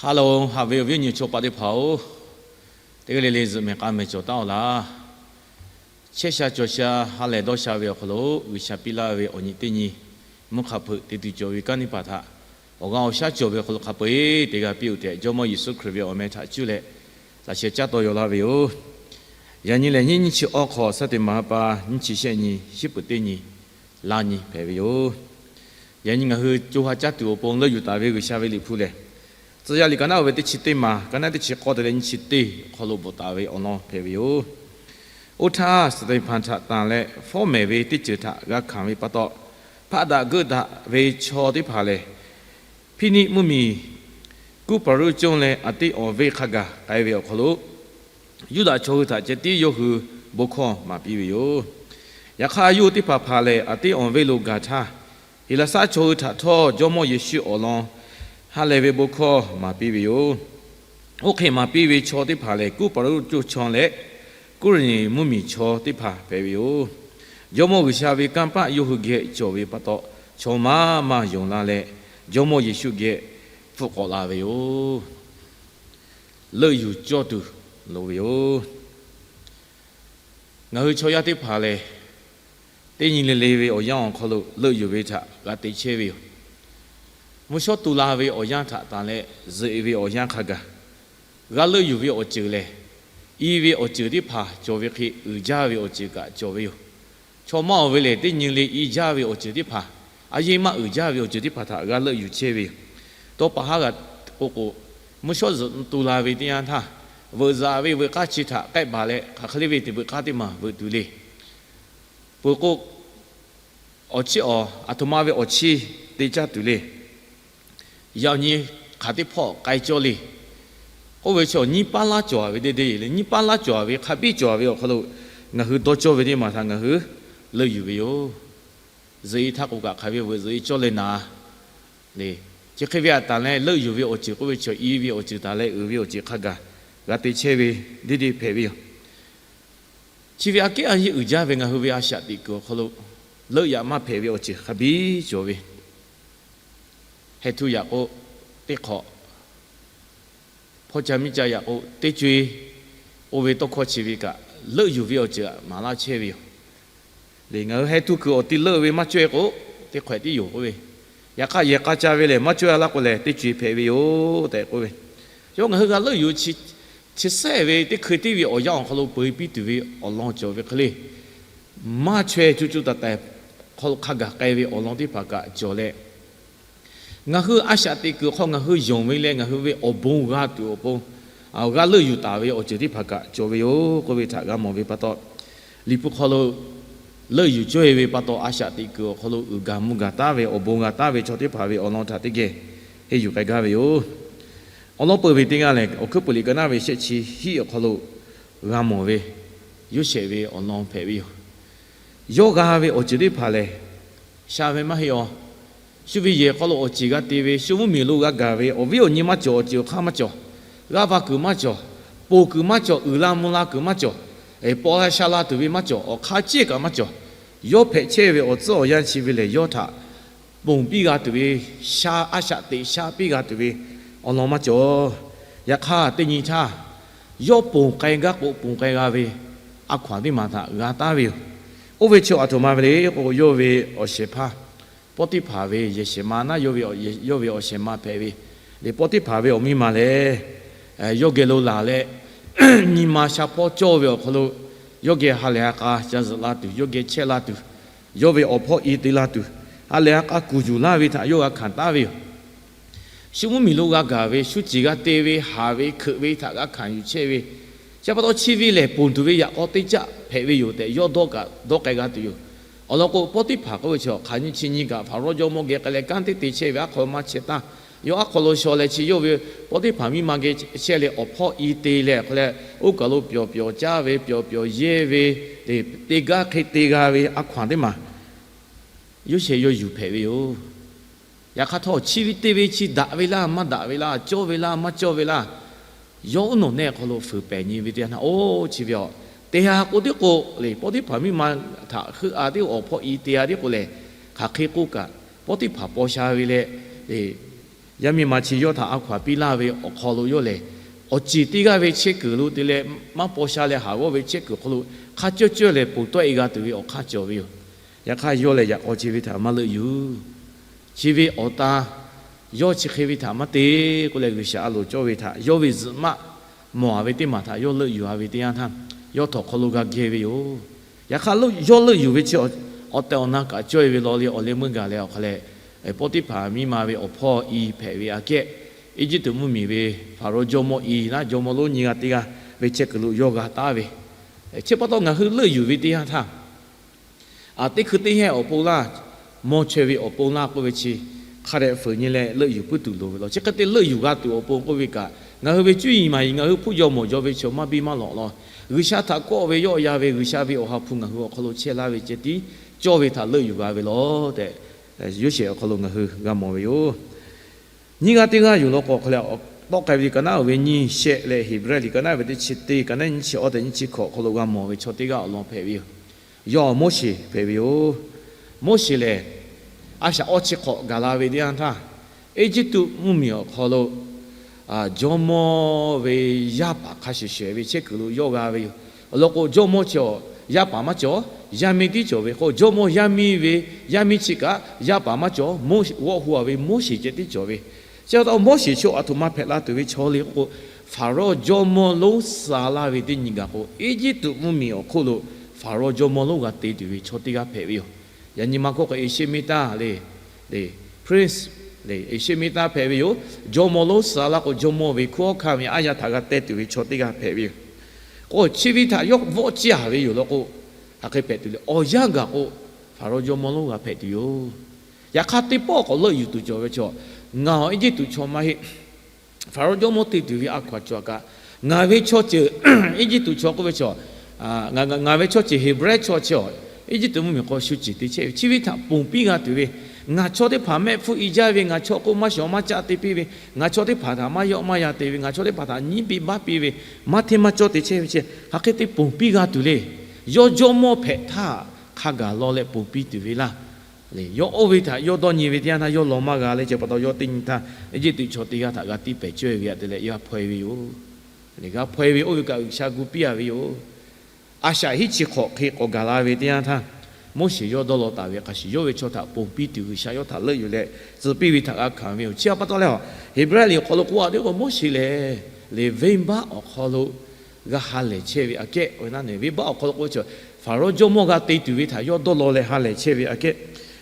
Hello, haꞈ ve awˬ viˉ awˬ nyi chaw paˍ teˇ hpaˍ-oˬ, teˇ g'aˇ le le zuhꞈ mehˍ k'a mehˍ cawˬ taˉ-oˬ laˇ. Chehˇ sha cawˬ sha ha lehˬ dawˇ sha ve awˬ hk'aw lo G'uiˬsha piˇ laˇ ve awˬ nyi teˇ nyi mvuhˇ hk'a hpeuꞈ te tuˬ cawˬ ve kanˉ teˇ hpaˍ htaꞈ awˬ g'a awˬ shaˉ cawˬ ve awˬ hk'aw lo hk'a peu-eˬ te g'a piˇ-oˬ tehꞈ, Jawˇmawˇ Yeˍsuˆ Hkriꞈ ve awˬ meh htaꞈ cuˇ leh laꞈ sheh caˉ taw yaw laˇ ve yoˬ. Yaꞈ nyi lehˬ, nyiˇ nyiˇ chi awˬ hk'aw, Saˍteˍ maˍ ha pa nyiˇ chi shehˆ nyi, shiˉ peuˍ teˇ nyi, laˇ nyi hpehꞈ ve yoˬ. Yaꞈ nyi ngaˬ hui co ha caˇ tuˬ awˬ pon leuˆ yuˬ taˍ ve G'uiˬsha ve Liꞈ hpu lehˬ, Tcuh yaˇ liꞈ ka naˉ oˇ ve teˇ chi teˇ maˬ, ka naˉ teˇ chi k'awˇ te leh nyiˇ chi teˇ awˬ hk'aw lo bvuhꞈ taˍ ve awˬ lawn hpehꞈ ve yoˬ. Oˇ htaˇ, Saˍteˍhpanˍ htaꞈ tanˬ leh fawˉ mehˍ ve teˇ ceuˬ htaꞈ g'a hkanˍ ve pa taw, hpaˆ daꞈ geuˆ daꞈ ve chaw teˇ hpaˍ lehˬ, Hpiˇniˆ mvuhˇmiˬ Kuˉpaˍruˆ conˇ leh Aˍtiˆawˍnˍveˆ hk'a gaˬ k'ai ve awˬ hk'aw lo, Yuˇdaꞈ chaw hui htaꞈ ceh tiˉ yawˇ hui bon hkawˇ maˍ piˇ ve yoˬ. Yaꞈ hk'aˇ, yawˇ hui teˇ hpaˍ hpaˍ lehˬ, Aˍtiˆawˍnˍveˆ lo gaˬ htaˇ, Heˍlaˍsaˆ chaw hui htaꞈ htawˇ Jawˇmawˇ Yeˍsuˆ awˬ lawn ha lehˬ ve bon hkawˇ maˍ piˇ ve yoˬ. Oˇ hk'e maˍ piˇ ve chaw teˇ hpaˍ lehˬ, Kuˉpaˍruˆ conˇ chaw leh Kuˇreˍneˍ mvuhˇmiˬ chaw teˇ hpaˍ hpehꞈ ve yoˬ. Jawˇmawˇ G'uiˬsha ve kanˇ paˆ yawˇ hui geh cawˬ ve pa taw, chaw maˇ maˇ yonˍ la leh, Jawˇmawˇ Yeˍsuˆ geh hpfuhˆ k'awꞈ la ve yoˬ. Leuˆ yuˬ cawˇ tuˬ loˍ ve yoˬ. Ngaˬ hui chaw yaˇ teˇ hpaˍ lehˬ, teˇ nyi le le ve awˬ yanˇ awˬ hk'aw lo leuˆ yuˬ ve htaꞈ g'a te chehˇ ve yoˬ. Mvuhˇ shawˉ tu la ve awˬ yanˇ htaꞈ tanˬ leh, zuhꞈ ve awˬ yanˇ hk'a gaˬ, g'a leuˆ yuˬ ve awˬ ceuˬ lehˬ, i ve awˬ ceuˬ teˇ hpaˍ cawˬ ve hk'e, uiˍ jaˇ ve awˬ ceuˬ kaꞈ cawˬ ve yoˬ. Chaw maˇ oˬ ve lehˬ, teˇ nyi le i jaˇ ve awˬ ceuˬ teˇ hpaˍ, a yeˇ maˇ uiˍ jaˇ ve awˬ ceuˬ teˇ hpaˍ htaꞈ g'a leuˆ yuˬ chehˇ ve yoˬ. Tawˇ pa haˉ g'a k'oˆ k'o, mvuhˇ shawˉ zuhꞈ tu la ve teˇ yanˇ htaˇ, veuꞈ zaꞈ ve veuꞈ k'aˇ chi htaꞈ k'ehˆ baˬ leh, hk'aˬ hk'e le ve teˇ veuꞈ k'aˇ teˇ maˬ veuꞈ tuˬ le. Peuˬ k'o, awˬ chiˇ awˬ, aˬ htoꞈ ma ve awˬ chiˇ te caˇ tuˬ le. Yaꞈ nyi hk'aˬ teˇ hpawˇ k'ai cawˇ le. Oˇ ve chi awˬ nyiˇ paˉ laˇ cawˬ ve teˇ deˇ le, nyiˇ paˉ laˇ cawˬ ve hk'a biˇ cawˬ ve awˬ hk'aw lo ngaˬ hui dawˇ cawˇ ve teˇ maˬ htaꞈ ngaˬ hui leuˆ yuˬ ve yoˬ. Zuhꞈ e htaˇ k'o kaꞈ hk'aˬ ve veuꞈ zuhꞈ e cawˇ leh naˍ le. Chi hk'e ve htaꞈ tanˬ leh leuˆ yuˬ ve awˬ ceuˬ k'oˆ ve chi awˬ i ve awˬ ceuˬ taˍ leh uiˍ ve awˬ ceuˬ hk'a gaˬ g'a te chehˇ ve deˇ deˇ hpehꞈ ve yoˬ. Chi ve aꞈ kehˉ a yeˇ uiˍ jaˇ ve ngaˬ hui ve a shaꞈ teꞈ kuiˬ awˬ hk'aw lo leuˆ yaꞈ maˇ hpehꞈ ve awˬ ceuˬ hk'a biˇ cawˬ ve, heh htuˇ yaꞈ k'o, teˇ hk'awꞈ hpawˇ ca miˇ ca yaꞈ k'o, teˇ co e oˇ ve tawˇ hkawˇ chi ve kaꞈ, leuˆ yuˬ ve awˬ ceuˬ aꞈ maˍ laˇ chehˇ ve yoˬ. Lehˬ, ngaˬ hui heh htuˇ kuiˬ awˬ ti leuˆ ve maˇ cawˇ e k'o, teˇ hk'awꞈ tiˉ yoˬ k'oˆ ve, yaꞈ hk'aˇ yehˬ k'a ca ve lehˬ maˇ cawˇ e laˇ k'o lehˬ, teˇ co e hpehꞈ ve yoˬ tehꞈ k'oˆ ve, yawˇ ngaˬ hui g'a leuˆ yuˬ chi sehˉ ve teˇ hkui tiˉ ve awˬ yanˇ awˬ hk'aw lo peu e piˇ tuˬ ve awˬ lawn cawˬ ve hk'e le. Maˇ chaweh co co taiˍ taiˍ hk'aw lo hk'a gaˬ k'ai ve awˬ lawn teˇ hpaˍ kaꞈ cawˬ leh, ngaˬ hui a shaꞈ teꞈ kuiˬ hk'aw ngaˬ hui yonˍ ve leh ngaˬ hui ve awˬ bon g'a tuˬ awˬ pon g'a leuˆ yuˬ taˍ ve awˬ ceuˬ teˇ hpaˍ kaꞈ cawˬ ve yoˬ k'oˆ ve htaꞈ g'a mawˬ ve pa taw, Liꞈ hpu hk'aw lo leuˆ yuˬ cawˇ e ve pa taw, a shaꞈ teꞈ kuiˬ awˬ hk'aw lo uiˍ gaˬ mvuh gaˬ taˉ ve awˬ bon g'a taˉ ve chaw teˇ hpaˍ ve awˬ lawn htaꞈ teˇ geh henˇ yuˬ k'ai gaˇ ve yoˬ. Awˬ lawn peuˬ ve teˇ g'aˇ lehˬ, Awˬ hkuiˉ puiˍ liꞈ ka naˉ ve shehˆ chi hiˆ awˬ hk'aw lo g'a mawˬ ve Yoˇsehꞈ ve awˬ lawn hpehꞈ ve yoˬ. Yawˇ g'a ve awˬ ceuˬ teˇ hpaˍ lehˬ, sha ve maˇ heˆ aˬ. Shu ve yehˬ hk'aw lo awˬ ceˬ g'a te ve, shu mvuhˇmiˬ lo g'a gaˬ ve, awˬ viˉ awˬ nyi maˇ cawˬ, awˬ ceˬ awˬ hk'aˇ maˇ cawˬ, g'aˇ va kuiˬ maˇ cawˬ, poˬ kuiˬ maˇ cawˬ, uiˍ la mvuh la kuiˬ maˇ cawˬ, paw la sha la tuˬ ve maˇ cawˬ, awˬ hk'aˇ ceˇ kaꞈ maˇ cawˬ. Yawˇ hpehꞈ chehˇ ve awˬ tcuhˉ awˬ yanˇ chi ve lehˬ, yawˇ htaꞈ ponˬ piˇ g'a tuˬ ve, sha a shaꞈ teꞈ sha piˇ g'a tuˬ ve awˬ lawn maˇ cawˬ. Yaꞈ hk'aˇ, teˇ nyi htaˇ yawˇ ponˬ k'ai gaˇ k'o ponˬ k'ai g'a ve a hkaw anˬ teˇ maˬ htaꞈ g'a taˉ ve yoˬ. Oˇ ve chi aˬ htoꞈ ma ve le k'o, yawˇ ve awˬ shehˍ hpaˇ Pawˇtiˆhpaˍ ve yehˬ shehˍ ma naˉ, yawˇ ve awˬ shehˍ ma hpehꞈ ve le. Pawˇtiˆhpaˍ ve awˬ miˇ ma lehˬ, yawˇ geh lo laˬ leh, nyi ma sha hpawˇ cawˇ ve awˬ hk'aw lo, yawˇ geh ha lehˬ ha k'a ca zuhꞈ la tuˬ, yawˇ geh chehˇ la tuˬ, yawˇ ve awˬ hpawˇ i te la tuˬ, ha lehˬ ha k'a kuˬ yuˬ laˇ ve htaꞈ yawˇ g'a hkanˍ taˉ ve yoˬ. Shu mvuhˇmiˬ lo g'a gaˬ ve, shu ceˬ g'a te ve, haˍ ve, hkeuꞈ ve htaꞈ g'a hkanˍ yuˬ chehˇ ve, chi pa taw chi ve lehˬ, ponˬ tuˬ ve yaꞈ k'aw teˇ caˆ hpehꞈ ve yoˬ tehꞈ, yawˇ dawˇ kaꞈ dawˇ k'ai g'a tuˬ yoˬ. Awˬ lawn k'o, Pawˇtiˆhpaˍ k'oˆ ve chi hk'aˬ nyi chi nyi kaꞈ Hpaˍrawˇ jawˇmawˇ geh k'ai leh kanˉ teˇ te chehˇ ve aˉ hk'aw maˇ chehˇ taˇ. Yawˇ aˉ hk'aw lo shaw leh chi yawˇ ve Pawˇtiˆhpaˍ miˇ ma geh chehˇ leh awˬ hpawˇ i te leh hk'aˬ leh, oˇ kaˬ lo pyawˬ pyawˬ caˇ ve, pyawˬ pyawˬ yehˇ ve, teˇ g'aˇ hk'e te g'a ve a hkaw anˬ teˇ maˬ Yoˇsehꞈ yawˇ yuˬ hpehꞈ ve yoˬ. Yaꞈ hk'aˇ htawˇ, chi ve te ve chi daꞈ ve laˇ maˇ daꞈ ve laˇ, cawˇ ve laˇ maˇ cawˇ ve laˇ, yawˇ uˉ nawˬ nehˆ hk'aw lo fuiˍ pehˍ nyi ve teˇ yanˇ htaˇ, oˇ chi ve aˬ, te ha k'o tiˉ k'o le, Pawˇtiˆhpaˍ miˇ ma htaꞈ heuˆ a tiˉ awˬ hpawˇ i te a tiˉ k'o lehˬ, hk'aˬ hk'e k'oˆ kaꞈ, Pawˇtiˆhpaˍ paw sha ve leh, Yaˇ miˇ ma chi yawˇ htaꞈ a hkaw aˬ piˇ laˇ ve awˬ hk'aw lo yawˇ lehˬ, awˬ ceˬ teˇ g'aˇ ve chehˇ kuiˬ lo te leh maˇ paw sha leh haˍ g'awˇ ve chehˇ kuiˬ hk'aw lo hk'a cawˇ cawˇ lehˬ ponˬ tawˆ e g'a tuˬ ve awˬ hk'aˇ cawˬ ve yoˬ. Yaꞈ hk'aˇ yawˇ lehˬ yaꞈ k'aw chi ve htaꞈ maˇ leuˆ yuˬ. Chi ve awˬ ta yawˇ chi hk'e ve htaꞈ maˇ te k'oˆ leh, G'uiˬsha a loˍ cawˇ ve htaꞈ yawˇ ve zuhꞈ maˆ mawˬ a ve teˇ maˬ htaꞈ yawˇ leuˆ yuˬ a ve teˇ yanˇ htaˇ, yawˇ htawnˍ hk'aw lo g'a geh ve yoˬ. Yaꞈ hk'aˇ yawˇ leuˆ yuˬ ve chi awˬ tehˬ awˬ na kaꞈ cawˇ e ve law le. Awˬ leh meuˇ gaˬ leh awˬ hk'a leh, Poˉtiˉhpaˍ miˇ ma ve awˬ hpawˇ i hpehꞈ ve aꞈ kehˉ, Eˇjiˇtuꞈ mvuhˇmiˬ ve Hpaˍrawˇ jawˇmawˇ i naˉ jawˇmawˇ lonˉ nyi g'a teˇ g'aˇ ve chehˇ kuiˬ lo yawˇ g'a taˉ ve, chi pa taw ngaˬ hui leuˆ yuˬ ve teˇ yanˇ htaˇ, a teˇ hkui teˇ yanˇ awˬ pon laˇ, mawˇ chaweh ve awˬ pon laˇ k'oˆ ve chi hk'a dehꞈ feuˍ nyi leh leuˆ yuˬ puiˉ tuˬ loˍ ve law. Chi hk'e te leuˆ yuˬ g'a tuˬ awˬ pon k'oˆ ve kaꞈ, ngaˬ hui ve cuˇ yiˍ maˍ yiˍ ngaˬ hui hpfuhˆ yaw mawˬ jaw ve chaw maˇ biˇ maˇ lawꞈ law. G'uiˬsha htaꞈ kawˆ ve yawˆ yan ve G'uiˬsha ve awˬ ha hpu ngaˬ hui awˬ hk'aw lo chehˇ laˇ ve ceh tiˉ cawˇ ve htaꞈ leuˆ yuˬ g'a ve law tehꞈ, Yoˇsehꞈ awˬ hk'aw lo ngaˬ hui g'a mawˬ ve yoˬ. Nyiˇ g'aˇ teˇ g'aˇ yoˬ law k'o, hk'a leh tawˆ k'ai ve liꞈ ka naˉ uiˍ ve nyiˇ shehˆ leh Heˍbrehˇ liꞈ ka naˉ uiˍ ve teˇ chi teˇ, ka naˉ nyiˇ chi awˇ tehꞈ nyiˇ chi hkawꞈ awˬ hk'aw lo g'a mawˬ ve chaw teˇ g'aˇ awˬ lawn hpehꞈ ve yoˬ. Yawˇ Moˉseˍ hpehꞈ ve yoˬ. Moˉseˍ lehˬ, a shaꞈ awˇ chi hk'awꞈ gaˬ la ve teˇ yanˇ htaˇ, Eˇjiˇtuꞈ mvuhˇmiˬ awˬ hk'aw lo jawˇmawˇ ve yaˇ paˍ hk'a shuˍ shehˍ ve chehˇ kuiˬ lo yawˇ g'a ve yoˬ. Awˬ lawn k'o, jawˇmawˇ chi yaˇ paˍ maˇ cawˬ, yaˇ miˇ tiˉ cawˬ ve k'o, jawˇmawˇ yaˇ miˇ ve yaˇ miˇ chi kaꞈ yaˇ paˍ maˇ cawˬ, g'awˆ hu a ve Moˉseˍ ceh tiˉ cawˬ ve. Chi pa taw Moˉseˍ chi aˬ htoꞈ ma hpehꞈ la tuˬ ve chaw le k'o, Hpaˍrawˇ jawˇmawˇ lonˉ suh laˇ ve teˇ nyi gaˬ k'o, Eˇjiˇtuꞈ mvuhˇmiˬ awˬ hk'oˆ lo Hpaˍrawˇ jawˇmawˇ lonˉ g'a te tuˬ ve chaw teˇ g'aˇ hpehꞈ ve yoˬ. Yaꞈ nyi ma hkawˇ k'o, Eˍsheˆmiˇtaˇ le, le, prince, le, Eˍsheˆmiˇtaˇ hpehꞈ ve yoˬ. Jawˇmawˇ lonˉ suh laˇ k'o, jawˇmawˇ ve hkunˉ hawˉ hkanˇ ve aˉ yaˇ htaꞈ g'a teh tuˬ ve chaw teˇ g'aˇ hpehꞈ ve yoˬ. K'o, chi ve htaꞈ yawˇ vawˆ ciˇ a ve yoˬ law k'o, hk'aˬ hk'e hpehꞈ tuˬ le. Awˬ yanˇ gaˬ k'o, Hpaˍrawˇ jawˇmawˇ lonˉ g'a hpehꞈ tuˬ yoˬ. Yaꞈ hk'aˇ, teˇ pawˆ k'awꞈ leuˆ yuˬ tuˬ cawˬ ve chaw, ngaˬ awˬ Eˇjiˇtuꞈ chaw maˇ heˆ. Hpaˍrawˇ jawˇmawˇ te tuˬ ve a hkaw aˬ cawˬ a kaꞈ, ngaˬ ve chaw ceuˬ Eˇjiˇtuꞈ chaw k'oˆ ve chaw, ngaˬ ve chaw ceuˬ Heˍbrehˇ chaw chi, Eˇjiˇtuꞈ mvuhˇmiˬ hk'aw shu ciˍ te chehˇ ve, chi ve htaꞈ ponˬ piˇ g'a tuˬ ve, ngaˬ chaw teˇ hpaˍ mehˆ hpfuhˇ i jaˇ ve, ngaˬ chaw k'o maˇ shawˍ maˇ caˆ te piˇ ve, ngaˬ chaw teˇ hpaˍ htaꞈ maˇ yawˆ maˇ yan te ve, ngaˬ chaw teˇ hpaˍ htaꞈ nyiˉ piˇ baˆ piˇ ve, maˇ hteˇ maˇ cawˇ te chehˇ ve chi, hk'aˬ hk'e te ponˬ piˇ g'a tuˬ le. Yawˇ jawˇmawˇ hpehꞈ htaˇ hk'a gaˬ law leh ponˬ piˇ tuˬ ve laˇ. Yawˇ oˇ ve htaꞈ yawˇ dawˇ nyi ve teˇ yanˇ htaˇ yawˇ law maˇ g'a leh, chi pa taw yawˇ teˇ nyi htaˇ Eˇjiˇtuꞈ chaw teˇ g'aˇ htaꞈ g'a tiˇ pehˍ cawˇ ve aꞈ te leh g'a hpaw e ve yoˬ. G'a hpaw e ve oˇ ve kaꞈ G'uiˬsha gu piˇ a ve yoˬ. A shaꞈ hiˉ chi hk'awꞈ hk'e k'awꞈ gaˬ la ve teˇ yanˇ htaˇ, Moˉseˍ yawˇ dawˇ law taˍ ve hk'a shuˍ, yawˇ ve chaw htaꞈ ponˬ piˇ tuˬ G'uiˬsha yawˇ htaꞈ leuˆ yuˬ leh tcuh piˇ ve htaꞈ g'a hkanˍ ve yoˬ. Chi pa taw leh, Heˍbrehˇ liꞈ awˬ hk'aw lo k'oˆ a teˇ k'o, Moˉseˍ lehˬ, le venˇbaˆ awˬ hk'aw lo g'a ha lehˬ chehˇ ve aꞈ kehˉ, venˇbaˆ awˬ hk'aw lo k'oˆ ve chaw, Hpaˍrawˇ jawˇmawˇ g'a te tuˬ ve htaꞈ yawˇ dawˇ law leh ha lehˬ chehˇ ve aꞈ kehˉ,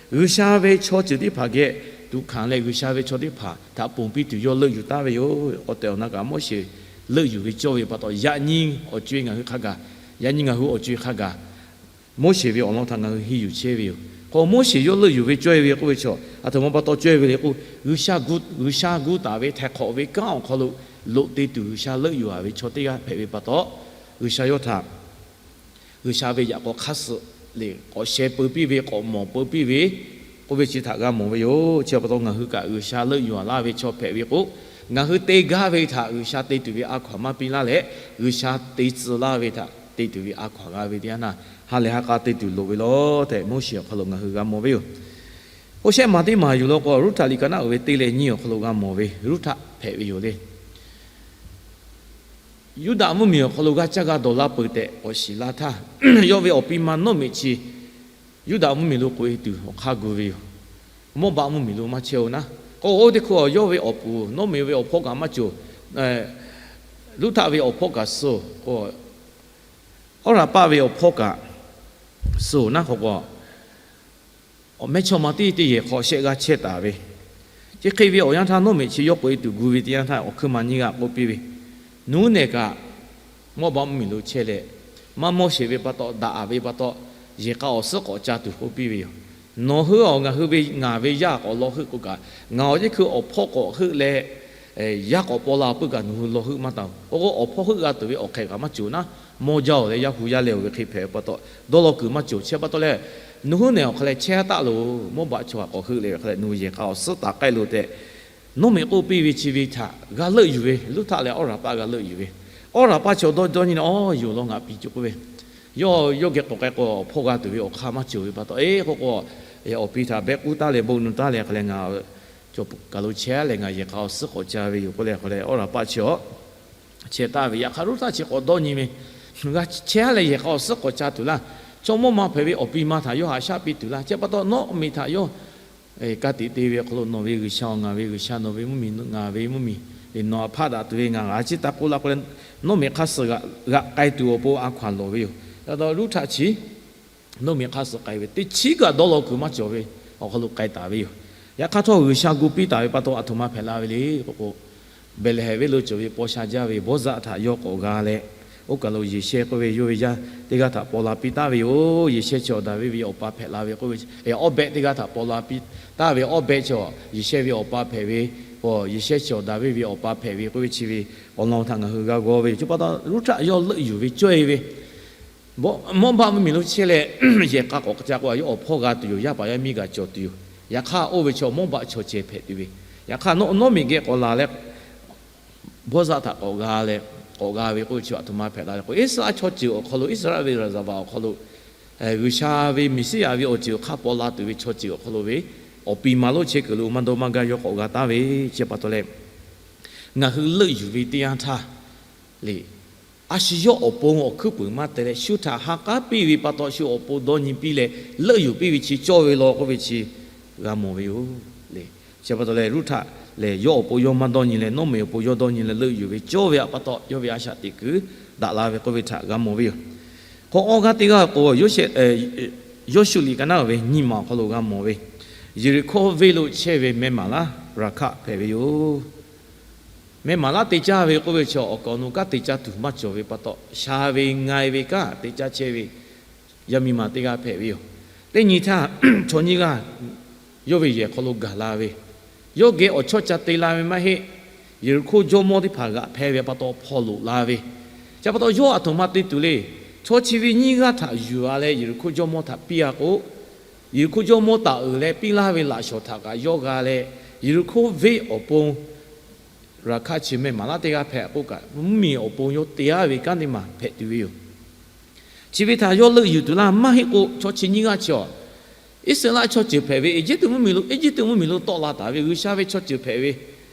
G'uiˬsha ve chaw ceuˬ teˇ hpaˍ geh tuꞈ hkanˍ leh G'uiˬsha ve chaw teˇ hpaˍ htaꞈ ponˬ piˇ tuˬ yawˇ leuˆ yuˬ taˍ ve yoˬ. Awˬ tehˬ awˬ na kaꞈ Moˉseˍ leuˆ yuˬ ve cawˇ ve pa taw, yaꞈ nyi awˬ co e ngaˬ hui hk'a gaˬ, yaꞈ nyi ngaˬ hui awˬ co e hk'a gaˬ, Moˉseˍ ve awˬ lawn htaꞈ ngaˬ hui henˇ yuˬ chehˇ ve yoˬ. K'o, Moˉseˍ yawˇ leuˆ yuˬ ve cawˇ e ve k'oˆ ve chaw, aˬ htoꞈ ma pa taw cawˇ e ve le k'o, G'uiˬsha gu, G'uiˬsha gu taˍ ve htaiˍ hk'awꞈ ve kanˉ awˬ hk'aw lo loꞈ te tuˬ G'uiˬsha leuˆ yuˬ a ve chaw teˇ g'aˇ hpehꞈ ve pa taw, G'uiˬsha yawˇ htaꞈ G'uiˬsha ve yaꞈ k'aw hk'aˇ suh le k'awꞈ sheh peu piˇ ve, k'awꞈ mawˬ peu piˇ ve k'oˆ ve chi htaꞈ g'a mawˬ ve yoˬ. Chi pa taw ngaˬ hui kaꞈ G'uiˬsha leuˆ yuˬ a laˇ ve chaw hpehꞈ ve k'o, ngaˬ hui te gaˇ ve htaꞈ G'uiˬsha te tuˬ ve a hkaw aˬ maˇ piˇ laˇ leh, G'uiˬsha te tcuh laˇ ve htaꞈ te tuˬ ve a hkaw aˬ g'a ve teˇ yanˇ htaˇ, ha lehˬ ha k'a te tuˬ loˍ ve law tehꞈ Moˉseˍ awˬ hk'aw lo ngaˬ hui g'a mawˬ ve yoˬ. K'o, shehˆ maˬ teˇ maˬ yoˬ law k'o, Ruˉhtaꞈ liꞈ ka naˉ uiˍ ve teˇ leh nyiˇ awˬ hk'aw lo g'a mawˬ ve, Ruˉhtaꞈ hpehꞈ ve yoˬ le. Yuˇdaꞈ mvuhˇmiˬ awˬ hk'aw lo g'aˇ caˇ g'a dawˬ la peuˬ tehꞈ k'awꞈ shiˍ la htaˇ, yawˇ ve awˬ pi ma Nawˇmeꞈ chi Yuˇdaꞈ mvuhˇmiˬ lo k'oꞈ e tuˬ awˬ hk'aˇ gu ve yoˬ. Mawˇbaˆ mvuhˇmiˬ lo maˇ chehˇ-oˬ naˉ. K'o, oˇ teˇ hkui yawˇ ve awˬ puˍ Nawˇmeꞈ ve awˬ hpawˇ kaꞈ maˇ cawˬ. Ruˉhtaꞈ ve awˬ hpawˇ kaꞈ suh-oˬ k'o, Awˉraˍpaˆ ve awˬ hpawˇ kaꞈ suh-oˬ naˉ k'o k'o, awˬ mehˇchawˇma tiˉ teˇ yehˬ hk'aw shehˆ g'aˇ chehˇ taˍ ve. Chi hk'e ve awˬ yanˇ htaˇ Nawˇmeꞈ chi yawˇ k'oꞈ e tuˬ gu ve teˇ yanˇ htaˇ, awˬ hkui maˬ nyiˇ g'aˇ k'oˆ piˇ ve, Nawˬ hui nehˬ kaꞈ Mawˇbaˆ mvuhˇmiˬ lo chehˇ leh, maˇ mawˇ sheˍ ve pa taw, daꞈ ve pa taw, yehˬ k'a awˬ suhˉ k'awꞈ ca tuˬ k'oˆ piˇ ve yoˬ. Nawˬ hui awˬ ngaˬ hui ve ngaˬ ve yaˇ k'awꞈ law heuˆ k'o kaꞈ, ngaˬ awˬ teˇ hkui awˬ hpawˇ k'awꞈ heuˆ leh, yaˇ k'awꞈ paw la puiˉ kaꞈ nawˬ hui law heuˆ maˇ taˍ-oˬ. K'o k'o, awˬ hpawˇ heuˆ g'a tuˬ ve awˬ hk'ehꞈ kaꞈ maˇ cawˬ naˉ, mawˇ jaˇ-oˬ leh yaˇ hu yaˇ leh-oˬ ve hk'e hpehꞈ pa taw, dawˇ law kuiˬ maˇ cawˬ. Chi pa taw leh, nawˬ hui nehˬ awˬ hk'a leh chehˇ taˆ loˬ. Mawˇbaˆ chaw htaꞈ k'awꞈ heuˆ leh ve hk'a leh nawˬ hui yehˬ k'a awˬ suhˉ taˍ k'ai loˬ tehꞈ, Nawˇmeꞈ k'oˆ piˇ ve chi ve htaꞈ g'a leuˆ yuˬ ve, Ruˉhtaꞈ leh Awˉraˍpaˆ g'a leuˆ yuˬ ve. Awˉraˍpaˆ chaw dawˇ dawˇ nyi leh, Awˬ, yoˬ law, ngaˬ piˍ cawˬ k'oˆ ve, yawˇ yawˇ geh k'awꞈ k'ai k'o, awˬ hpawˇ g'a tuˬ ve awˬ hk'aˇ maˇ cawˬ ve pa taw, eˬ k'o k'o, awˬ pi htaꞈ behˆ k'uˉ taˉ leh bon nu taˉ leh hk'a leh ngaˬ Cawˬ kaˬ lo chehˇ-a leh ngaˬ yehˬ k'a awˬ suhˉ k'awꞈ ca ve yoˬ k'oˆ leh, hk'aˬ leh awˉ laˬ paˆ chi awˬ chehˇ taˍ ve. Yaꞈ hk'aˇ Ruˇhtaˆ chi k'awꞈ dawˇ nyi ve, g'a chehˇ-a leh yehˬ k'a awˬ suhˉ k'awꞈ ca tuˬ laˇ. Chaw mawˇ ma hpehꞈ ve awˬ pi ma htaꞈ yawˇ haꞈ shaˉ piˇ tuˬ laˇ. Chi pa taw, Naoˉmiꞈ htaꞈ yawˇ ka tiꞈ te ve awˬ hk'aw lo, nawˬ ve G'uiˬsha-oˬ, ngaˬ ve G'uiˬsha, nawˬ ve mvuhˇmiˬ, ngaˬ ve mvuhˇmiˬ, nawˬ haꞈ hpaˆ daꞈ tuˬ ve ngaˬ a ciˉ taˇ k'oˆ laˇ k'oˆ leh, Naoˉmiꞈ hk'aˇ suh g'aꞈ k'ai tuˬ awˬ pon a hkaw-anˬ lawˬ ve yoˬ. Yaꞈ hk'aˇ Ruˇhtaˆ chi Naoˉmiꞈ hk'aˇ suh k'ai ve teˇ chiˉ kaꞈ dawˇ law kuiˬ maˇ cawˬ ve awˬ hk'aw lo k'ai taˍ ve yoˬ. Yaꞈ hk'aˇ htawˇ, G'uiˬsha gu piˇ taˍ ve pa taw, aˬ htoꞈ ma hpehꞈ la ve le k'o k'o, Behˍlehˍhehnˍ venˇ lo cawˬ ve paw sha jaˇ ve Bawˇzaˆ htaꞈ yawˇ k'awꞈ g'a leh, oˇ kaˬ lo Yeˍsehˇ k'oˆ ve yawˇ ve yaˇ teˇ g'aˇ htaꞈ paw la piˇ taˍ ve yoˬ. Yeˍsehˇ chi awˬ Daˍviˆ ve awˬ pa hpehꞈ la ve k'oˆ ve, Awˇbehˆ teˇ g'aˇ htaꞈ paw la piˇ taˍ ve. Awˇbehˆ chi Yeˍsehˇ ve awˬ pa hpehꞈ ve, Yeˍsehˇ chi awˬ Daˍviˆ ve awˬ pa hpehꞈ ve k'oˆ ve chi ve awˬ lawn htaꞈ ngaˬ hui g'a g'aw ve yoˬ. Chi pa taw, Ruˇhtaˆ yawˇ leuˆ yuˬ ve cawˇ-e ve Mawˇbaˆ mvuhˇmiˬ lo chehˇ leh, yehˬ k'a k'awꞈ ca k'o, yawˇ awˬ hpawˇ g'a tuˬ yoˬ. Yaˇ paˍ yaˇ miˇ g'a cawˬ tuˬ yoˬ. Yaꞈ hk'aˇ, oˇ ve chaw Mawˇbaˆ chaw cehˬ hpehꞈ tuˬ ve. Yaꞈ hk'aˇ, Naoˉmiꞈ geh k'awꞈ laˬ leh, Bawˇzaˆ htaꞈ k'awꞈ g'a leh, k'awꞈ g'a ve k'oˆ ve chi aˬ htoꞈ ma hpehꞈ la le k'o, Iˉsaˍreˍlaˆ chaw ceuˬ awˬ hk'aw lo, Iˉsaˍreˍlaˆ ve raˍzaˍvaˍ awˬ hk'aw lo, G'uiˬsha ve Meˍsiˉyaꞈ ve awˬ ceuˬ awˬ hk'aˇ paw la tuˬ ve chaw ceuˬ awˬ hk'aw lo ve awˬ pi ma lonˉ chehˇ kuiˬ lo maˇ dawˇ maˇ gaˇ yawˇ k'awꞈ g'a taˍ ve. Chi pa taw leh, ngaˬ hui leuˆ yuˬ ve teˇ yanˇ htaˇ le, a shu yawˇ awˬ pon awˬ hkuiˉ puiˍ maˇ te leh, shu htaꞈ ha k'aˉ piˇ ve pa taw, shu awˬ pon dawˇ nyi piˇ leh, leuˆ yuˬ piˇ ve chi cawˇ ve law k'oˆ ve chi g'a mawˬ ve yoˬ le. Chi pa taw leh, Ruˇhtaˆ lehˬ yawˇ awˬ pon yawˇ maˇ dawˇ nyi leh, Naoˉmiꞈ awˬ pon yawˇ dawˇ nyi leh leuˆ yuˬ ve cawˇ ve pa taw, yawˇ ve a shaꞈ teꞈ kuiˬ daꞈ la ve k'oˆ ve htaꞈ g'a mawˬ ve yoˬ. Hk'aw awˇ g'aˇ teˇ g'aˇ k'o, Yawˇshuˆ liꞈ ka naˉ ve nyiˇ maˬ awˬ hk'aw lo g'a mawˬ ve, Yeˍriˆhkoˇ venˇ lo chehˇ ve meh maˍ laˉ Raˍhkaˆ hpehꞈ ve yoˬ. Meh maˍ laˉ te caˇ ve k'oˆ ve chi awˬ kaˍ awˬ nu kanˉ te caˇ tuˬ maˇ cawˬ ve pa taw, sha ve nga-e ve kanˉ te caˇ chehˇ ve yaˇ miˇ ma teˇ g'aˇ hpehꞈ ve yoˬ. Teˇ nyi htaˇ, chaw nyiˇ g'aˇ yawˇ ve yehˬ hk'aw lo gaˬ la ve, yawˇ geh awˬ chawˇ ca te la ve maˇ heˆ. Yeˍriˆhkoˇ jawˇmawˇ teˇ hpaˍ g'aꞈ hpehˇ ve pa taw hpaw loꞈ la ve, chi pa taw yawˇ aˬ htoꞈ ma te tuˬ le. Chaw chi ve nyiˇ g'aˇ htaꞈ yuˬ-a leh Yeˍriˆhkoˇ jawˇmawˇ htaꞈ piˇ-a k'o, Yeˍriˆhkoˇ jawˇmawˇ taˍ uiˍ leh piˇ laˇ ve laꞈ shawˍ htaꞈ kaꞈ yawˇ g'a leh, Yeˍriˆhkoˇ venˇ awˬ pon Raˍhkaˆ chi meh maˍ laˉ teˇ g'aˇ hpehꞈ k'oˆ kaꞈ, mvuhˇmiˬ awˬ pon yawˇ te-a ve kanˉ teˇ maˬ hpehꞈ tuˬ ve yoˬ. Chi ve htaꞈ yawˇ leuˆ yuˬ tuˬ laˇ. Maˇ heˆ k'o, chaw chi nyiˇ g'aˇ chi awˬ Iˉsaˍreˍlaˆ chaw ceuˬ hpehꞈ ve Eˇjiˇtuꞈ mvuhˇmiˬ lo, Eˇjiˇtuꞈ mvuhˇmiˬ lo tawˆ la taˍ ve G'uiˬsha ve chaw ceuˬ hpehꞈ ve,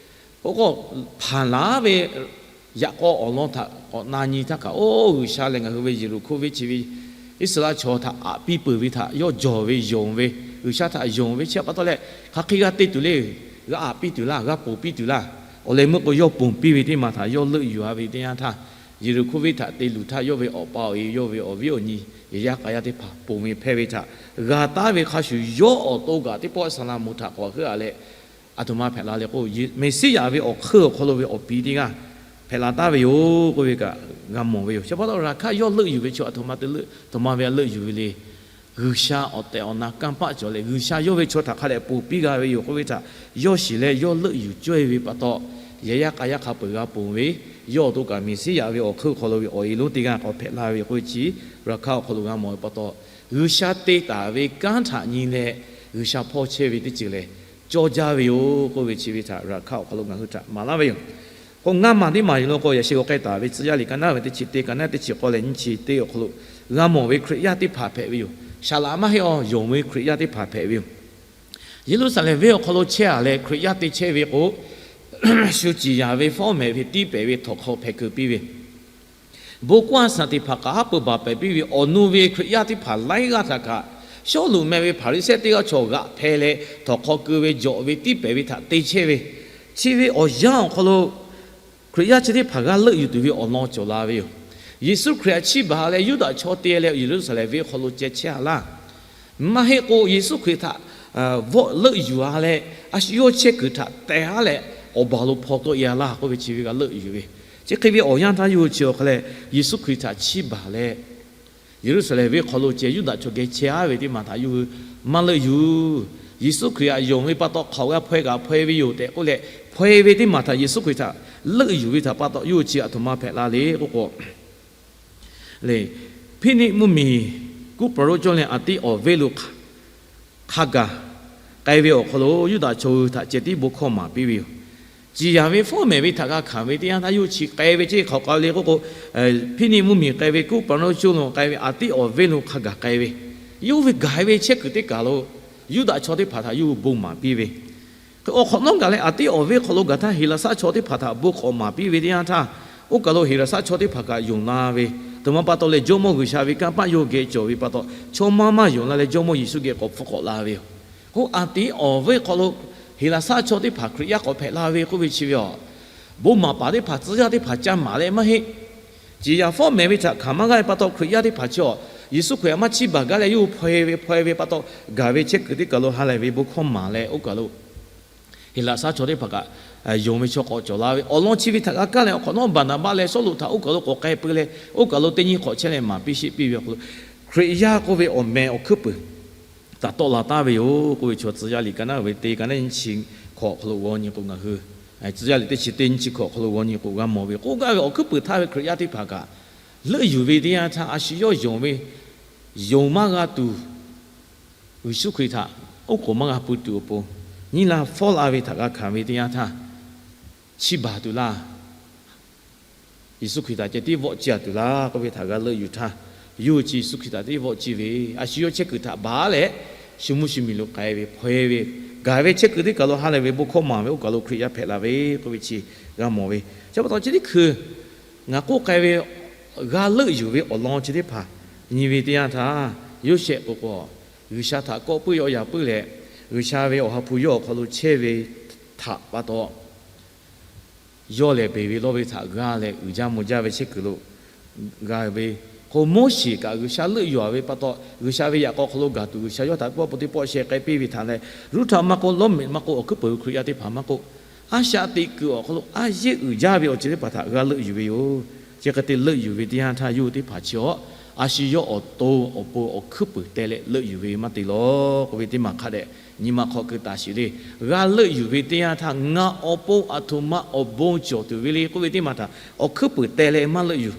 k'o k'o, hpanˍ laˬ ve yaꞈ k'aw awˬ lawn htaꞈ k'awꞈ na nyi htaˇ kaꞈ, oˇ G'uiˬsha lehˬ ngaˬ hui ve Yeˍriˆhkoˇ venˇ chi ve Iˉsaˍreˍlaˆ chaw htaꞈ aꞈ piˇ peuˬ ve htaꞈ yawˇ jawˬ ve yonˍ ve, G'uiˬsha htaꞈ yonˍ ve chi pa taw leh, hk'aˬ hk'e g'a te tuˬ le. G'a aꞈ piˇ tuˬ laˇ, g'a ponˬ piˇ tuˬ laˇ. Awˬ leh meuˇ k'o, yawˇ ponˬ piˇ ve teˇ maˬ htaꞈ yawˇ leuˆ yuˬ-a ve teˇ yanˇ htaˇ, Yeˍriˆhkoˇ venˇ htaꞈ te luˬ htaˇ, yawˇ ve awˬ pa awˬ e, yawˇ ve awˬ viˉ awˬ nyi, yehˬ yaˇ k'a yaˇ teˇ hpaˍ ponˬ ve hpehˇ ve htaꞈ g'a taˉ ve hk'a shuˍ, yawˇ awˬ to kaꞈ teˇ pawˆ saˍ laꞈ moˍ htaꞈ k'awꞈ heuˆ-a leh, aˬ htoꞈ ma hpehꞈ la le k'o, Meˍsiˉyaꞈ ve awˬ hk'eun awˬ hk'aw lo ve awˬ pi teˇ g'aˇ hpehꞈ la taˉ ve yoˬ k'oˆ ve kaꞈ g'a mawˬ ve yoˬ. Chi pa taw Raˍhkaˆ yawˇ leuˆ yuˬ ve chi aˬ htoꞈ ma te leuˆ, aˬ htoꞈ ma ve a leuˆ yuˬ ve le. G'uiˬsha awˬ tehˬ awˬ na kanˇ paˆ cawˬ leh, G'uiˬsha yawˇ ve chaw htaꞈ hk'a dehꞈ ponˬ piˇ g'a ve yoˬ k'oˆ ve htaꞈ yawˇ shiˍ leh yawˇ leuˆ yuˬ cawˇ-e ve pa taw, yehˬ yaˇ k'a yaˇ hk'a peu-eˬ g'a ponˬ ve, yawˇ awˬ to kaꞈ Meˍsiˉyaꞈ ve awˬ hk'eun awˬ hk'aw lo ve awˬ e lonˉ teˇ g'aˇ k'awꞈ hpehꞈ la ve k'oˆ ve chi, Raˍhkaˆ awˬ hk'aw lo g'a mawˬ ve pa taw, G'uiˬsha te taˍ ve kanˉ htaꞈ nyi leh G'uiˬsha hpawˇ chehˇ ve teˇ ceuˬ lehˬ, cawˇ jaˇ ve yoˬ k'oˆ ve chi ve htaꞈ Raˍhkaˆ awˬ hk'aw lo ngaˬ hui htaꞈ maˍ laˇ ve yoˬ. K'o ngaˇ maˬ teˇ maˬ yoˬ law k'o, yaꞈ she k'awꞈ k'ai taˍ ve Tcuh yaˇ liꞈ ka naˉ ve teˇ chi teˇ, ka naˉ teˇ chi k'awˇ leh nyiˇ chi teˇ awˬ hk'aw lo g'a mawˬ ve Hkriꞈ yaˇ teˇ hpaˍ hpehꞈ ve yoˬ. Saˍ laꞈ maˇ heˆ-a, yonˍ ve Hkriꞈ yaˇ teˇ hpaˍ hpehꞈ ve yoˬ. Yeˍruˆsaˍlehnˍ venˇ awˬ hk'aw lo chehˇ-a leh Hkriꞈ yaˇ te chehˇ ve k'o, shu ciˍ yanˍ ve fawˉ mehˍ ve tiˉ pehˍ ve htawnˍ hk'aw hpehꞈ keu piˇ ve, bon kawˆ a shaˍ teˇ hpaˍ kaꞈ haˉ pui baˬ pehˍ piˇ ve awˬ nu ve Hkriꞈ yaˇ teˇ hpaˍ laiˉ g'aˇ htaꞈ kaꞈ, Sawˉluꞈ meh ve Hpaˍriˍsehˇ teˇ g'aˇ chaw g'aꞈ hpehˇ leh htawnˍ hk'aw keu ve jawꞈ ve tiˉ pehˍ ve htaꞈ te chehˇ ve, chi ve awˬ yanˇ awˬ hk'aw lo Hkriꞈ yaˇ chi teˇ hpaˍ g'a leuˆ yuˬ tuˬ ve awˬ lawn cawˬ la ve yoˬ. Yeˍsuˆ Hkriꞈ htaꞈ chiˇ baˬ leh Yuˇdaꞈ chaw te leh Yeˍruˆsaˍlehnˍ venˇ hk'aw lo ceh chehˇ-a laˇ. Maˇ heˆ k'o, Yeˍsuˆ Hkriꞈ htaꞈ vawˆ leuˆ yuˬ-a leh, a shu yawˇ chehˇ kuiˬ htaꞈ tehˬ-a leh, awˬ baˬ lo hpaw tawˆ-e-a laˇ k'oˆ ve chi ve g'a leuˆ yuˬ ve. Chi hk'e ve awˬ yanˇ htaˇ yawˇ hui chi awˬ hk'a leh Yeˍsuˆ Hkriꞈ htaꞈ chiˇ baˬ leh, Yeˍruˆsaˍlehnˍ venˇ hk'aw lo ceh Yuˇdaꞈ chaw geh chehˇ-a ve teˇ maˬ htaꞈ yawˇ hui maˇ leuˆ yuˬ. Yeˍsuˆ Hkriꞈ htaꞈ yonˍ ve pa taw hk'aoˍ g'a hpaw-e kaꞈ hpaw-e ve yoˬ tehꞈ k'oˆ leh, hpaw-e ve teˇ maˬ htaꞈ Yeˍsuˆ Hkriꞈ htaꞈ leuˆ yuˬ ve htaꞈ pa taw yawˇ hui chi aˬ htoꞈ ma hpehꞈ la le k'oˆ k'o, le, Hpiˇniˆ mvuhˇmiˬ kuˉ paˍ roˉ cawˇ leh Aˍtiˆ awˬ venˇ lo hk'a gaˬ k'ai ve awˬ hk'aw lo Yuˇdaꞈ chaw hui htaꞈ ceh tiˉ bon hkawˇ maˍ piˇ ve yoˬ. Ciˍ yanˍ ve fawˉ mehˍ ve htaꞈ g'a hkanˍ ve teˇ yanˇ htaˇ yawˇ hui chi k'ai ve ceˇ hk'aoˍ k'ai le k'oˆ k'o, Hpiˇniˆ mvuhˇmiˬ k'ai ve kuˉ paˍ roˉ cawˇ lo k'ai ve Aˍtiˆ awˬ venˇ lo hk'a gaˬ k'ai ve, yawˇ hui ve gaˬ ve chehˇ kuiˬ teˇ kaˬ lo Yuˇdaꞈ chaw teˇ hpaˍ htaꞈ yawˇ hui bon maˍ piˇ ve, Awˬ hk'awꞈ nawˉ gaˬ leh aˬ tiˉ awˬ viˉ hk'aw lo gaˬ htaˇ, Heˍlaˍsaˆ chaw teˇ hpaˍ htaꞈ bon k'awꞈ maˍ piˇ ve teˇ yanˇ htaˇ, oˇ kaˬ lo Heˍlaˍsaˆ chaw teˇ hpaˍ kaꞈ yonˍ la ve, aˬ htoꞈ ma pa taw leh Jawˇmawˇ G'uiˬsha ve kanˇ paˆ yawˇ geh cawˬ ve pa taw, chaw maˇ maˇ yonˍ la leh Jawˇmawˇ Yeˍsuˆ geh k'awꞈ hpfuhˇ k'awꞈ la ve yoˬ. Oˇ aˬ tiˉ awˬ viˉ hk'aw lo Heˍlaˍsaˆ chaw teˇ hpaˍ Hkriꞈ yaˇ k'awꞈ hpehꞈ la ve k'oˆ ve chi ve yoˬ. Bon maˍ paˍ teˇ hpaˍ, tcuh yaˇ teˇ hpaˍ ca maˍ leh maˇ heˆ. Ciˍ yaˍ fawˉ mehˍ ve htaꞈ hkanˍ maˇ g'aˇ ve pa taw, Hkriꞈ yaˇ teˇ hpaˍ chi awˬ Yeˍsuˆ Hkriꞈ htaꞈ maˇ chiˇ baˬ gaˇ leh yawˇ hui hpaw-e ve hpaw-e ve pa taw, gaˬ ve chehˇ kuiˬ teˇ kaˬ lo ha lehˬ ve bon hkawˇ maˍ leh, oˇ kaˬ lo Heˍlaˍsaˆ chaw teˇ hpaˍ kaꞈ yonˍ ve chaw k'awꞈ cawˬ la ve awˬ lawn chi ve htaꞈ g'a kaˇ leh, awˬ hk'awꞈ nawˉ Baˍnaˍbaˆ leh Sawˉluꞈ htaꞈ oˇ kaˬ lo k'awꞈ k'ai peu leh, oˇ kaˬ lo teˇ nyi hk'awꞈ chehˇ leh maˍ piˇ sheˆ piˇ ve awˬ hk'aw lo, Hkriꞈ yaˇ k'oˆ ve awˬ meh awˬ hkuiˉ puiˍ taˍ tawˆ la taˍ ve yoˬ k'oˆ ve chaw, Tcuh yaˇ liꞈ ka naˉ ve teˇ ka naˉ nyiˇ chi hkawꞈ awˬ hk'aw lo g'aw nyi k'o ngaˬ hui, Tcuh yaˇ liꞈ teˇ chi teˇ nyiˇ chi hkawꞈ awˬ hk'aw lo g'aw nyi k'o g'a mawˬ ve, k'oˆ gaˇ ve awˬ hkuiˉ puiˍ htaˇ ve Hkriꞈ yaˇ teˇ hpaˍ kaꞈ leuˆ yuˬ ve teˇ yanˇ htaˇ, a shu yawˇ yonˍ ve, yonˍ maˇ g'a tuˬ, Yeˍsuˆ Hkriꞈ htaꞈ oˉ k'oˍ maˇ g'a pui tuˬ awˬ pon, nyiˇ laˇ fawˉ la ve htaꞈ g'a hkanˍ ve teˇ yanˇ htaˇ, chiˇ baˬ tuˬ laˇ. Yeˍsuˆ Hkriꞈ htaꞈ ceh tiˉ vawˆ ciˇ a tuˬ laˇ k'oˆ ve htaꞈ g'a leuˆ yuˬ htaˇ, yawˇ hui chi Yeˍsuˆ Hkriꞈ htaꞈ tiˉ vawˆ ciˇ ve, a shu yawˇ chehˇ kuiˬ htaꞈ baˬ leh, shu mvuhˇ shu miˬ lo k'ai ve hpaw-e ve, gaˬ ve chehˇ kuiˬ teˇ kaˬ lo ha lehˬ ve bon hkawˇ maˍ ve oˇ kaˬ lo Hkriꞈ yaˇ hpehꞈ la ve k'oˆ ve chi g'a mawˬ ve. Chi pa taw chi teˇ hkui ngaˬ k'oˆ k'ai ve, g'a leuˆ yuˬ ve awˬ lawn chi teˇ hpaˍ nyi ve teˇ yanˇ htaˇ, Yoˇsehꞈ k'o k'o, G'uiˬsha htaꞈ kawˆ puiˉ yaw yaꞈ puiˉ leh, G'uiˬsha ve awˬ ha hpu yawˇ awˬ hk'aw lo chehˇ ve htaꞈ pa taw, yawˇ lehˬ beˬ ve lawˇ ve htaꞈ g'aˇ leh uiˍ jaˇ mvuh jaˇ ve chehˇ kuiˬ lo g'a ve k'o, Moˉseˍ kaꞈ G'uiˬsha leuˆ yuˬ a ve pa taw, G'uiˬsha ve yaꞈ k'aw hk'aw lo gaˬ tuˬ G'uiˬsha yawˇ htaꞈ pawˆ po teˇ pawˆ sheh k'ai piˇ ve htaꞈ leh, Ruˇhtaꞈ maˇ k'oˆ, Lawˇmeꞈ maˇ k'oˆ, awˬ hkuiˉ puiˍ ve Hkriꞈ yaˇ teˇ hpaˍ maˇ k'oˆ, a shaꞈ teꞈ kuiˬ awˬ hk'aw lo a yeˇ uiˍ jaˇ ve awˬ ceuˬ teˇ hpaˍ htaꞈ g'a leuˆ yuˬ ve yoˬ. Chi hk'e te leuˆ yuˬ ve teˇ yanˇ htaˇ, yawˇ hui teˇ hpaˍ chi awˬ, a shu yawˇ awˬ to awˬ pon awˬ hkuiˉ puiˍ teh leh leuˆ yuˬ ve maˇ te lawˬ k'oˆ ve teˇ maˬ hk'a dehꞈ nyi ma hk'aw keu taˍ sheˍ le. G'a leuˆ yuˬ ve teˇ yanˇ htaˇ, ngaˬ awˬ pon aˬ htoꞈ ma awˬ bon cawˬ tuˬ ve le k'oˆ ve teˇ maˬ htaꞈ awˬ hkuiˉ puiˍ teh leh maˇ leuˆ yuˬ.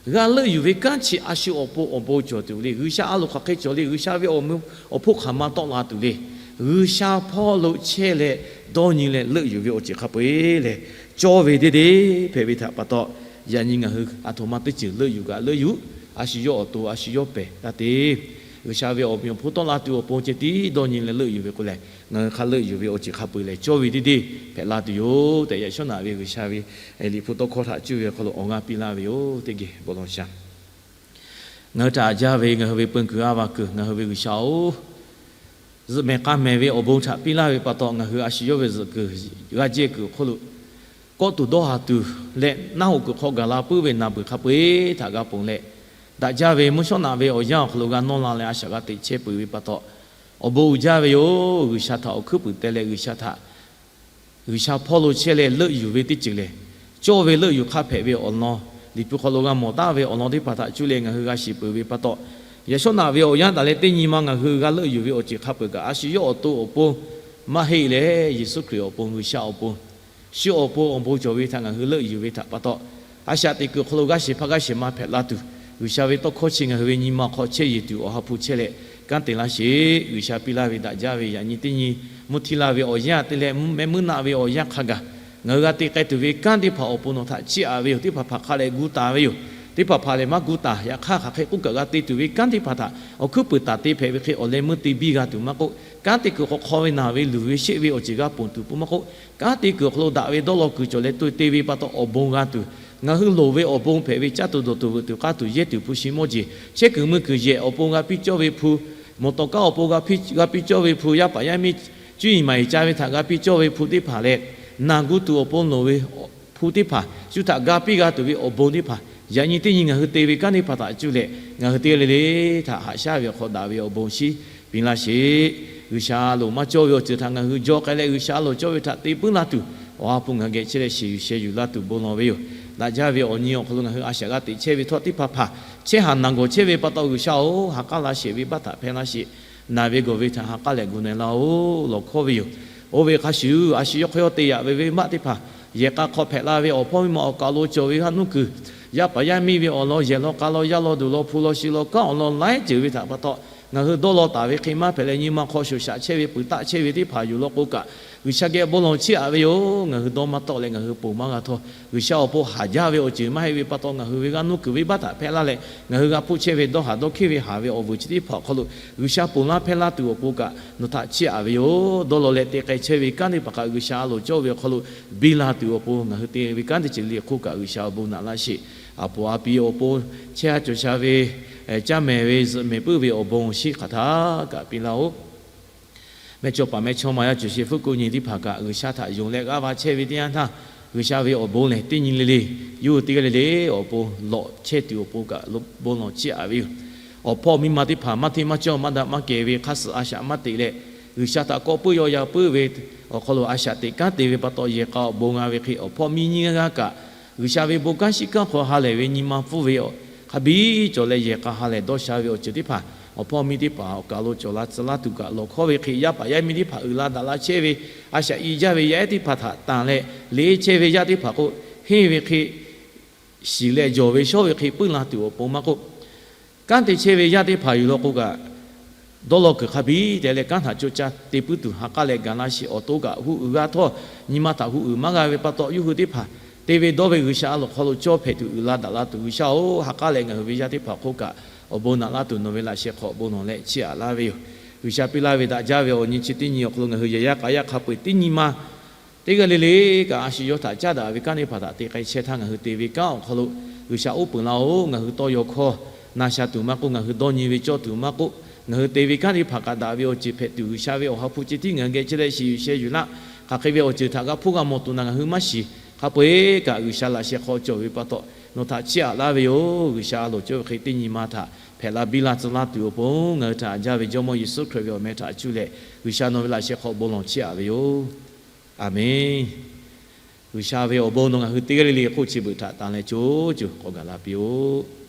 G'a leuˆ yuˬ ve kanˉ chi a shu awˬ pon awˬ bon cawˬ tuˬ ve le. G'uiˬsha a loˍ hk'aˬ hk'e cawˬ le. G'uiˬsha ve awˬ meh awˬ hponˇ hk'aˬ ma tawˆ la tuˬ le. G'uiˬsha hpawˇ lo chehˇ leh dawˇ nyi leh leuˆ yuˬ ve awˬ ceuˬ hk'a peu-eˬ lehˬ, cawˇ ve deˇ deˇ hpehꞈ ve htaꞈ pa taw, yaꞈ nyi ngaˬ hui aˬ htoꞈ ma teˇ ceuˬ leuˆ yuˬ kaꞈ leuˆ yuˬ, a shu yawˇ awˬ to a shu yawˇ pehˬ taˇ te. G'uiˬsha ve awˬ meh awˬ hponˇ tawˆ la tuˬ awˬ pon ceh tiˉ dawˇ nyi leh leuˆ yuˬ ve k'o lehˬ, ngaˬ hui hk'a leuˆ yuˬ ve awˬ ceuˬ hk'a peu-eˬ lehˬ, cawˇ ve deˇ deˇ hpehꞈ la tuˬ yoˬ tehꞈ, yaꞈ shawˉ naꞈ ve G'uiˬsha ve liꞈ hpu tawˇ hkawˇ htaꞈ cuˇ ve awˬ hk'aw lo awˬ g'aˇ piˇ laˇ ve yoˬ. Teˇ geh bon lawˬ shaˍ. Ngaˬ hui htaꞈ jaˇ ve ngaˬ hui ve peun kuiˬ a va kuiˬ ngaˬ hui ve G'uiˬsha-oˬ, zuhꞈ mehˍ k'a mehˍ ve awˬ bon htaꞈ piˇ laˇ ve pa taw, ngaˬ hui a shu yawˇ ve zuhꞈ kuiˬ g'a jehˇ kuiˬ awˬ hk'oˆ lo kawˆ tuˬ dawˇ haˍ tuˬ leh naˆ hoꞈ kuiˬ hk'aw gaˬ la puiˉ ve naˬ beuˬ hk'a peu-eˬ htaꞈ g'a ponˬ leh, daꞈ jaˇ ve mvuhˇ shawˉ naꞈ ve awˬ yanˇ awˬ hk'aw lo g'a nawˇ la leh a shaꞈ g'a teꞈ chehˇ peuˬ ve pa taw, awˬ bon uiˍ jaˇ ve yoˬ. G'uiˬsha htaꞈ awˬ hkuiˉ puiˍ teh leh G'uiˬsha htaꞈ G'uiˬsha hpawˇ lo chehˇ leh leuˆ yuˬ ve teˇ ceuˬ lehˬ, cawˇ ve leuˆ yuˬ hk'a hpehꞈ ve awˬ lawn, liꞈ hpu hk'aw lo g'a mawˬ taˍ ve awˬ lawn teˇ hpaˍ htaꞈ cuˇ leh ngaˬ hui g'a shiˍ peuˬ ve pa taw, yaꞈ shawˉ naꞈ ve awˬ yanˇ daꞈ leh teˇ nyi ma ngaˬ hui g'a leuˆ yuˬ ve awˬ ceuˬ hk'a peuˬ kaꞈ, a shu yawˇ awˬ to awˬ pon maˇ heˆ leh, Yeˍsuˆ Hkriꞈ awˬ pon, G'uiˬsha awˬ pon, shu awˬ pon awˬ bon cawˬ ve htaꞈ ngaˬ hui leuˆ yuˬ ve htaꞈ pa taw, a shaꞈ teꞈ kuiˬ awˬ hk'aw lo g'a shehˍ hpaˇ g'a shehˍ ma hpehꞈ la tuˬ, G'uiˬsha ve tawˇ hkawˇ chi ngaˬ hui ve nyi ma hk'aw chehˇ yeˬ tuˬ awˬ ha hpu chehˇ leh kanˉ te laˇ sheˍ. G'uiˬsha piˇ laˇ ve daꞈ jaˇ ve yaꞈ nyi teˇ nyi mvuhˇ htiˇ laˇ ve awˬ yanˇ te leh mehˆ muiˉ naˆ ve awˬ yanˇ hk'a gaˬ, ngaˬ hui g'a te k'ai tuˬ ve kanˉ teˇ hpaˍ awˬ pon nawˬ htaꞈ chiˇ aꞈ ve yoˬ. Teˇ hpaˍ hpaˍ hk'a leh gu taˍ ve yoˬ. Teˇ hpaˍ hpaˍ lehˬ maˇ gu taˍ. Yaꞈ hk'aˇ, hk'aˬ hk'e k'oˆ kaꞈ g'a te tuˬ ve kanˉ teˇ hpaˍ htaꞈ awˬ hkuiˉ puiˍ taˍ te hpehꞈ ve hk'e awˬ leh meuˇ te biˇ g'a tuˬ maˇ k'oˆ, kanˉ te kuiˬ hk'aw hk'aw ve naˬ ve luˬ ve sheˆ ve awˬ ceuˬ g'a ponˬ tuˬ pon maˇ k'oˆ, kanˉ te kuiˬ awˬ hk'aw lo daꞈ ve dawˇ law kuiˬ cawˬ leh to te ve pa taw awˬ bon g'a tuˬ, ngaˬ hui loˍ ve awˬ bon hpehꞈ ve caˇ tuˬ dawˬ tuˬ veuꞈ tuˬ k'aˇ tuˬ yehˇ tuˬ hpu shi mawˇ jeˬ, chehˇ kuiˬ mui kuiˬ yehˬ awˬ pon g'a piˇ cawˇ ve hpu, mawˬ tawˍ kaˉ awˬ pon g'a piˇ cawˇ ve hpu, yaˇ paˍ yaˇ miˇ cuˇ yiˍ maˍ yiˍ ca ve htaꞈ g'a piˇ cawˇ ve hpu teˇ hpaˍ leh, naˬ gu tuˬ awˬ pon loˍ ve hpu teˇ hpaˍ, shu htaꞈ ga piˇ g'a tuˬ ve awˬ bon teˇ hpaˍ, yaꞈ nyi teˇ nyi ngaˬ hui te ve kanˉ teˇ hpaˍ htaꞈ cuˇ leh, ngaˬ hui teˇ g'aˇ le le htaꞈ haꞈ shaˉ ve awˬ hk'aw daꞈ ve awˬ bon shiˉ piˇ laˇ sheˍ. G'uiˬsha loˍ maˇ cawˇ ve awˬ ceuˬ htaꞈ ngaˬ hui jaw k'ai leh, G'uiˬsha loˍ cawˇ ve htaꞈ te puiˉ laˇ tuˬ, awˬ ha hpu ngaˬ geh chehˇ leh shiˍ yuˬ sheh yuˬ laˇ tuˬ bon lawˬ ve yoˬ. Daꞈ jaˇ ve awˬ nyi awˬ hk'aw lo ngaˬ hui a shaꞈ g'a teꞈ chehˇ ve htawˇ, teˇ hpaˍ hpaˍ chehˇ haˍ naˬ gawˬ chehˇ ve pa taw, G'uiˬsha-oˬ, ha k'aˉ laˇ shehˍ ve baˆ htaꞈ hpehˇ laˇ sheˍ. Naˬ ve gawˬ ve htaꞈ ha k'aˉ leh gu na laˇ-oˬ. Lawˬ hkawˇ ve yoˬ. Oˇ ve hk'a shuˍ, a shu yawˇ hk'aw yawˇ te yaꞈ ve venˇbaˆ teˇ hpaˍ, yehˬ k'a hk'aw hpehꞈ la ve awˬ hpawˇ miˇ ma awˬ kaˬ lo cawˬ ve haˉ nuˉ kuiˬ, yaˇ paˍ yaˇ miˇ ve awˬ lawn, yehˬ law k'a law, yaˇ law duˬ law, hpu law shi law, kanˉ awˬ lawn laiˉ ceuˬ ve htaꞈ pa taw, Ngaˬ hui dawˇ law taˍ ve hk'e maˇ hpehꞈ leh, nyi ma hk'aw shoˍ shaꞈ chehˇ ve, peuˬ taˆ chehˇ ve teˇ hpaˍ yoˬ law k'o kaꞈ, G'uiˬsha geh bon lawˬ chiˇ aꞈ ve yoˬ. Ngaˬ hui dawˇ maˇ tawˆ leh ngaˬ hui ponˬ maˇ g'a htawˇ, G'uiˬsha awˬ pon haˍ jaˇ ve awˬ ceuˬ maˇ heˆ ve pa taw, ngaˬ hui ve g'aˇ nuˇ kuiˬ venˇbaˆ htaꞈ hpehˇ laˇ leh, ngaˬ hui g'a hpoˆ chehˇ ve dawˇ haˍ dawˇ hkiˇ ve haˍ ve awˬ vuiˬ chi teˇ hpaˍ awˬ hk'aw lo G'uiˬsha ponˬ laˇ hpehˇ laˇ tuˬ awˬ pon kaꞈ nawˬ htaꞈ chiˇ aꞈ ve yoˬ. Dawˇ law leh te k'ai chehˇ ve kanˉ teˇ hpaˍ kaꞈ G'uiˬsha a loˍ cawˇ ve awˬ hk'aw lo biˇ la tuˬ awˬ pon, ngaˬ hui te ve kanˉ teˇ ceuˬ le hk'oˆ kaꞈ G'uiˬsha awˬ bon naꞈ laˇ sheˍ. A poˍ a pi awˬ pon chehˇ ha cawˬ sha ve, caˇ mehˍ ve zuhꞈ mehˍ puiˉ ve awˬ bon awˬ shinˉ hk'aˬ htaˇ kaꞈ piˇ laˇ-oˆ. Mehˇchawˇ paˍ mehˇchawˇma yaˇ cawˬ sheˍ hpfuhˆ ko nyi teˇ hpaˍ kaꞈ G'uiˬsha htaꞈ yonˍ leh g'aˇ va chehˇ ve teˇ yanˇ htaˇ, G'uiˬsha ve awˬ bon lehˬ teˇ nyi le le, yawˇ hui teˇ g'aˇ le le awˬ pon lawꞈ chehˇ tuˬ awˬ pon kaꞈ bon lawˬ chiˇ aꞈ ve yoˬ. Awˬ hpawˇ miˇ ma teˇ hpaˍ maˇ hteˇ maˇ cawˇ maˇ daꞈ maˇ kehˬ ve hk'aˇ suh a shaꞈ maˇ teꞈ leh, G'uiˬsha htaꞈ kawˆ puiˉ yaw yaꞈ puiˉ ve awˬ hk'aw lo a shaꞈ teꞈ kanˉ te ve pa taw yehˬ k'a awˬ bon g'a ve hk'e, awˬ hpawˇ miˇ nyiˇ g'aˇ kaꞈ G'uiˬsha ve bon kanˉ shiˉ kanˉ hk'aw ha lehˬ ve nyi ma pfuhˇ ve hk'a biˇ cawˬ leh yehˬ k'a ha lehˬ dawˇ sha ve awˬ ceuˬ teˇ hpaˍ, awˬ hpawˇ miˇ teˇ hpaˍ awˬ kaˬ lo cawˬ la tcuh laˇ tuˬ kaꞈ lawˬ hkawˇ ve hk'e, yaˇ paˍ yaˇ miˇ teˇ hpaˍ uiˍ la daꞈ la chehˇ ve a shaꞈ i jaˇ ve yaˇ ehˉ teˇ hpaˍ htaꞈ tanˬ leh, leꞈ chehˇ ve yaˇ teˇ hpaˍ k'o, henˇ ve hk'e shiˍ leh jawˬ ve shawˉ ve hk'e puiˉ la tuˬ awˬ pon maˇ k'oˆ, kanˉ te chehˇ ve yaˇ teˇ hpaˍ yuˬ law k'o kaꞈ, dawˇ law kuiˬ hk'a biˇ te leh kanˉ htaꞈ co caˇ te puiˉ tuˬ ha k'aˉ leh gaˬ laˇ sheˍ. Awˬ to kaꞈ hu uiˍ g'a htawˇ, nyi ma htaꞈ hu uiˍ maˇ g'a ve pa taw, yawˇ hui teˇ hpaˍ te ve dawˇ ve G'uiˬsha a loˍ hk'aw lo cawˇ hpehꞈ tuˬ uiˍ la daꞈ la tuˬ, G'uiˬsha-oˬ, ha k'aˉ leh ngaˬ hui ve yaˇ teˇ hpaˍ hk'oˆ kaꞈ awˬ bon naꞈ laˇ tuˬ nawˬ ve laꞈ sheh hk'aw bon lawˬ leh chiˇ aꞈ laˇ ve yoˬ. G'uiˬsha piˇ laˇ ve daꞈ jaˇ ve awˬ nyi chi teˇ nyi awˬ hk'aw lo ngaˬ hui yehˬ yaˇ k'a yaˇ hk'a peu-eˬ teˇ nyi ma teˇ g'aˇ le le kaꞈ a shu yawˇ htaꞈ caˉ daꞈ ve kanˉ teˇ hpaˍ htaꞈ te k'ai chehˇ htaˇ, ngaˬ hui te ve kanˉ awˬ hk'aw lo G'uiˬsha uˉ peunˍ laˇ-oˬ. Ngaˬ hui tawˇ yaw hkawˇ na sha tuˬ maˇ k'oˆ, ngaˬ hui dawˇ nyi ve cawˇ tuˬ maˇ k'oˆ, ngaˬ hui te ve kanˉ teˇ hpaˍ kaꞈ daꞈ ve awˬ ceuˬ hpehꞈ tuˬ, G'uiˬsha ve awˬ ha hpu ceh tiˉ ngaˬ hui geh chehˇ leh shiˍ yuˬ sheh yuˬ laˇ, hk'aˬ hk'e ve awˬ ceuˬ htaꞈ g'a hpuˇ g'a mawˬ tuˬ na ngaˬ hui maˇ shiˍ. Hk'a peu-eˬ kaꞈ G'uiˬsha laꞈ sheh hk'aw cawˬ ve pa taw, nawˬ htaꞈ chiˇ aꞈ laˇ ve yoˬ. G'uiˬsha a loˍ cawˇ ve hk'e teˇ nyi ma htaꞈ hpehꞈ la biˇ la tcuh laˇ tuˬ awˬ pon ngaˬ hui htaꞈ jaˇ ve Jawˇmawˇ Yeˍsuˆ Hkriꞈ ve awˬ meh htaꞈ cuˇ leh, G'uiˬsha nawˬ ve laꞈ sheh hk'aw bon lawˬ chiˇ aꞈ ve yoˬ. A menˬ. G'uiˬsha ve awˬ bon nawˬ ngaˬ hui teˇ g'aˇ le le hk'oˆ chi beuꞈ htaꞈ tanˬ leh co co k'awꞈ gaˬ la piˇ-oˆ.